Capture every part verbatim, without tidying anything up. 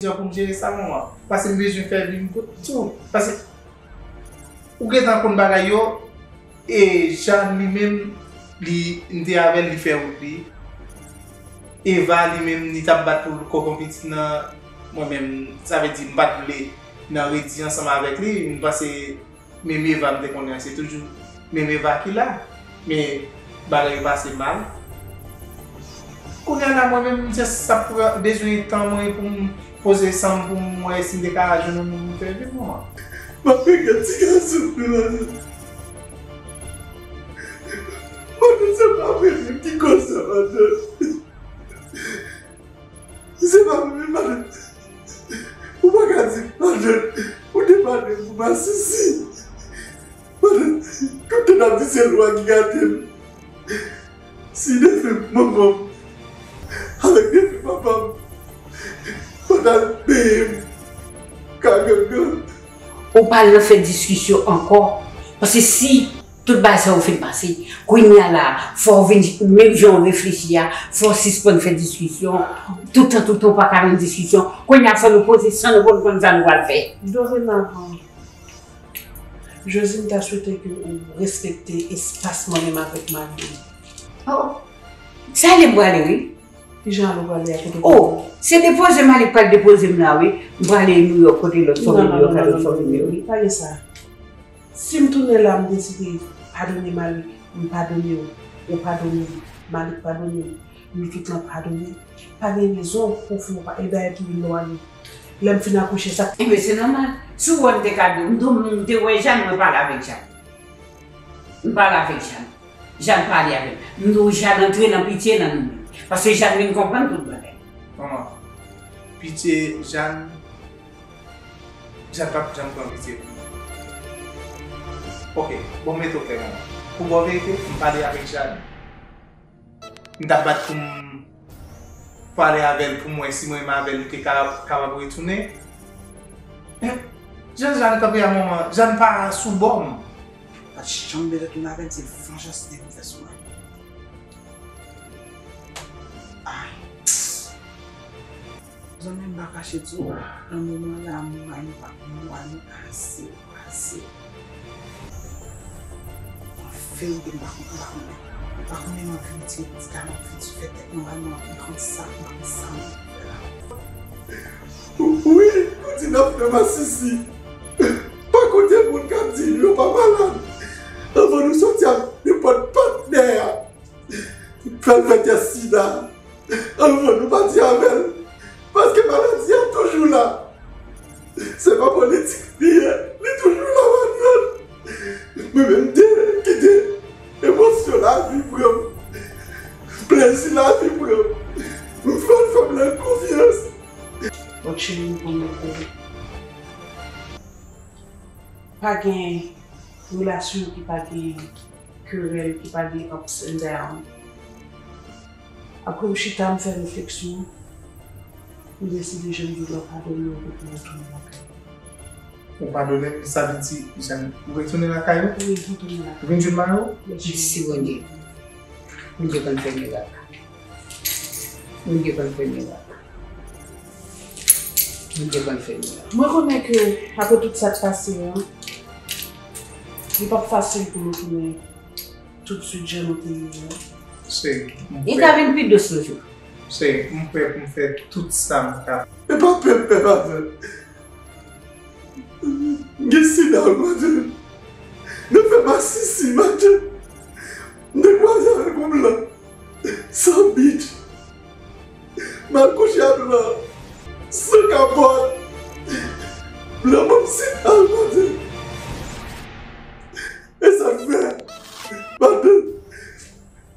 jan pou m jere sa, manman. Paske m bezwen fè vi m tou. Paske ou gentan konn bagay yo, e Jàn li menm, li, m te avè l, li fè wout li. Eva li menm, li t ap bat pou l kokon pitit nan, mwen menm, sa vle di, m pa t vle nan redi ansanm avèk li, m panse menm Eva m te konnen an, se toujou menm Eva ki la. Men bagay yo pase mal. Kounye a la, mwen menm, m just ap pran, bezwen tan mwen pou m poze san m, pou m wè si m te ka jwenn yon moun pou m fè vi m an. M ap regrèt ti gason m nan. Mwen menm, se pa mwen menm ki koz sa, madanm. Se pa mwen menm, madanm. Ou pa ka di, madanm, ou te madanm pou masisi. Madanm, tout tan ap di se lwa ki gate m. Si defen manman m avèk defen papa m pa t al peye m ka gangan. Ou pa nan fè diskisyon ankò. Paske si tout bagay sa yo fin pase, kounye a la, fò w vin, menm jan w reflechi a, fò w sispann fè diskisyon. Toutan, toutan, w pa ka nan diskisyon. Kounye a, fò nou poze san nou pou nou konn sa nou pral fè. Dorenavan, Josine ta swete ke ou respekte espas mwen menm avèk mari m. Oh, sa e lè m prale, wi. Kijan w prale a kote? Oh, se depoze m ale, pral depoze m la, wi. M prale New York kote lòt fanmi New York a, lòt fanmi yo, wi. Pa gen sa. Si m tounen la, m deside padone Malik, m padone w, ou padone m, Malik padone m, nou tout lan padone. Pa gen rezon pou fè w pa, e dayè tou vin lwa li. Lè m fin akouche sa. Enben, se nòmal. Si w wè m te ka di w, m di w, m te wè Jàn, mwen pale avèk Jàn. M pale avèk Jàn. Jàn pale avè m. M di w, Jàn antre nan pitye nan nou menm. Paske Jàn vin konprann tout bagay. Manman, pitye Jàn, Jàn p ap janm pran pitye pou mwen. Oke, bon, mete w klè, manman. Pou bon verite, m pale avèk Jàn. M t ap bat pou m pale avè l, pou m wè si mwen menm avè l, nou te ka, kapab retounen. Men, jan Jàn kanpe a, manman, Jàn pa sou bò m. Pa t janm bezwen tounen avè l, se vanjans li te vin fè sou mwen. Ay. Zanmi m, m pa kache di w, nan moman la, moral nou pa, moral nou kraze, kraze. An verite, m pa konn, m pa konnen. M pa konnen m anvi retire pitit la, m anvi fè tèt mwen mal, m anvi pran sa, m anvi sa, m anvi fè la. Wi, ou di n ap fè masisi. Pa kote moun k ap di yo pa malad. Anvan nou soti ak nenpòt patnè a, fè l fè tès sida. Anvan nou pati avè l. Paske maladi a toujou la. Se pa politik li ye. Li toujou la, madanm. Mwen menm, m te kite emosyon lavi pran m. Plezi lavi pran m. M fè l fè m nan konfyans. Bon, cheri, m konnen ke pa gen relasyon ki pa gen kerèl, ki pa gen ups and down. Apre m chita, m fè refleksyon, m deside jan m di w la padone w epi pou retounen lakay ou. Ou padone m, sa vle di, jan ou retounen lakay ou? Wi, m retounen lakay. Ou vin jwenn mari w? Mèsi, Bondye. Bondye konn fè mirak. Bondye konn fè mirak. Bondye konn fè mirak. Mwen konnen ke apre tout sa k pase an, li p ap fasil pou nou tounen toutswit jan nou te ye a. Cheri, m prè. Li ka vin pi dous toujou. Cheri, m prè pou m fè tout sa m ka. E pa pè m pè, madanm. M gen sida, madanm. Nan fè masisi, madanm. M te kwaze avèk yon blan. San bid. M al kouche a blan. San kapòt. Blan ban m sida, madanm. E sa k fè, madanm,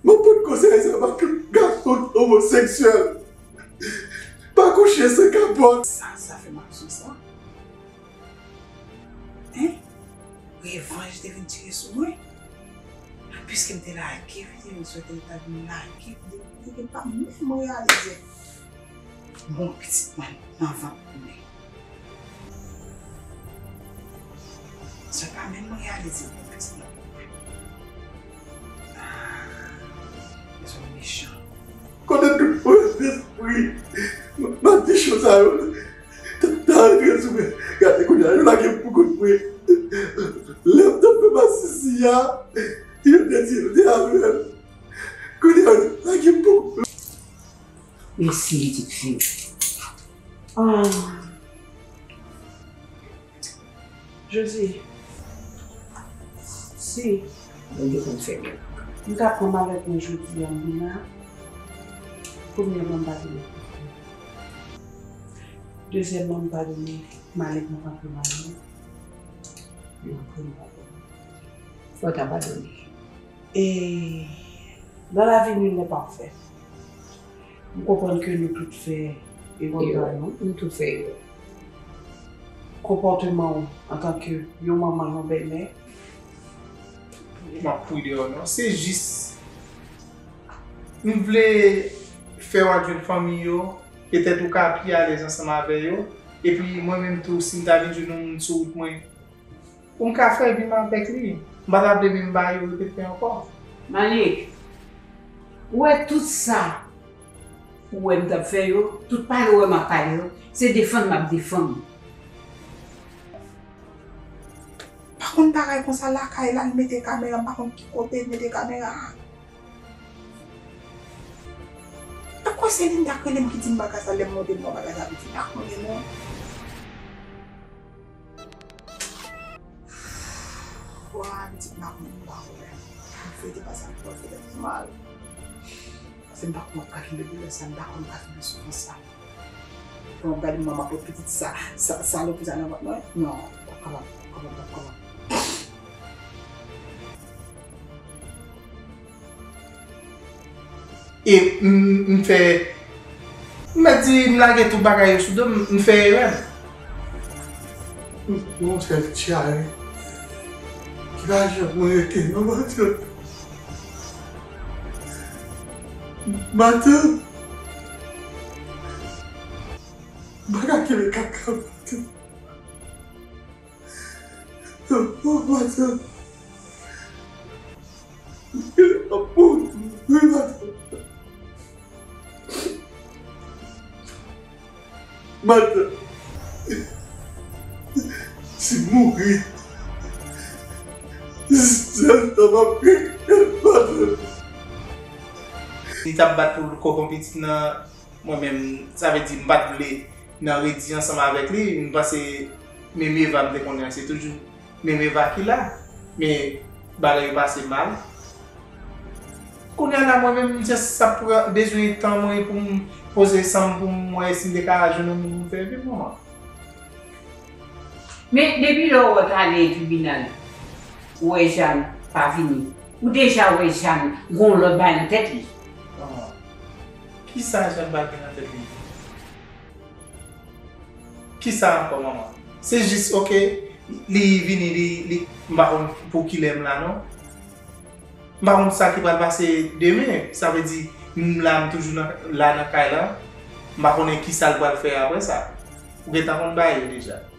mwen pot konsèy sa ba tout gason omoseksyèl. Pa kouche san kapòt. Sa, sa fè m ap sou sa. Hein? Revanj te vin tire sou mwen. Piske m te lage videyo, m swete l ta vin lage videyo, m pa menm reyalize. Bon, pitit mwen nan vant mwen. Sa pa menm reyalize pou pitit nan. Ah, bezwen mechan. Kote tout move lespri, madichon sa yo? Antre sou mwen. Gade, kounye a, yo lage m pou kont mwen. Lè m t ap fè masisi a, yo te di, yo te avè m. Kounye a, yo lage m pou kont mwen. Mèsi, pitit fi. Ah. Josie, si Bondye konn fè m. M ta pran malèt mwen jodi a, m vin la. Premyèman, m padone. Dezyèmman, m padone malèt mwen rantre mari. Yo pran m padone. Fò w ta padone. E dans la vie, nul n'est parfait. M konprann ke nou tout fè erè pa nou. Nou tout fè erè. Konpòteman w antanke yon manman, yon bèlmè. M ap kouri deyò non. Se jis, m vle fè w al jwenn fanmi yo. Petèt ou ka pi alèz ansanm avè yo. Epi mwen menm tou, si m ta vin jwenn yon moun sou wout mwen, pou m ka fè vi m avèk li. M pa ta vle menm bagay yo repete ankò. Manik, ou wè tout sa ou wè m t ap fè yo, tout pale ou wè m ap pale yo, se defann m ap defann. Pa konn bagay konsa lakay la, l mete kamera, m pa konn ki kote l mete kamera a. Dakò, se Linda k rele m ki di m bagay sa, lè m monte m wè bagay sa, pitit, m pa konnen non. Wa, pitit, m pa konnen, m pa konnen. M fete pa sa, m fete mal. Paske m pa konn w ap ka kenbe doulè sa, m pa konn w ap ka kenbe soufrans sa. Kòman w ap gade m, m ap pot pitit sa, sa, salopi sa nan vant mwen? Non, w ap kapab, w ap kapab, w ap kapab. E m, m fè, m mèt di, m lage tout bagay yo sou do m, m fè erè. M gon sèl tchare ki pa janm rete non, Matyon. Matyon. M pa ka kenbe kaka, Matyon. Oh, Matyon. Matyon. Matyon. Si m mouri, sèl sa m ap regrèt, Matyon. Li t ap bat pou l kokon pitit nan. Mwen menm, sa vle di m pa t vle nan redi ansanm avèk li. M panse menm Eva m te konnen an, se toujou menm Eva ki la. Men bagay yo pase mal. Kounye a la, mwen menm, m just ap pran, bezwen tan mwen pou m poze san m, pou m wè si m te ka jwenn yon moun pou m fè vi m, manman. Men depi lè w wè w t ale tribinal, ou wè Jeanne pa vini. Ou deja wè Jeanne gon lòt bagay nan tèt li. Manman, kisa Jeanne pral gen nan tèt li? Kisa ankò, manman? Se jis, oke, li vini, li, li, m pa konn pou kilè m la, non. M pa konn sa ki pral pase demen. Sa vle di, m la, m toujou nan, la nan kay la. M pa konnen kisa l pral fè apre sa. Ou gentan konn bagay yo deja.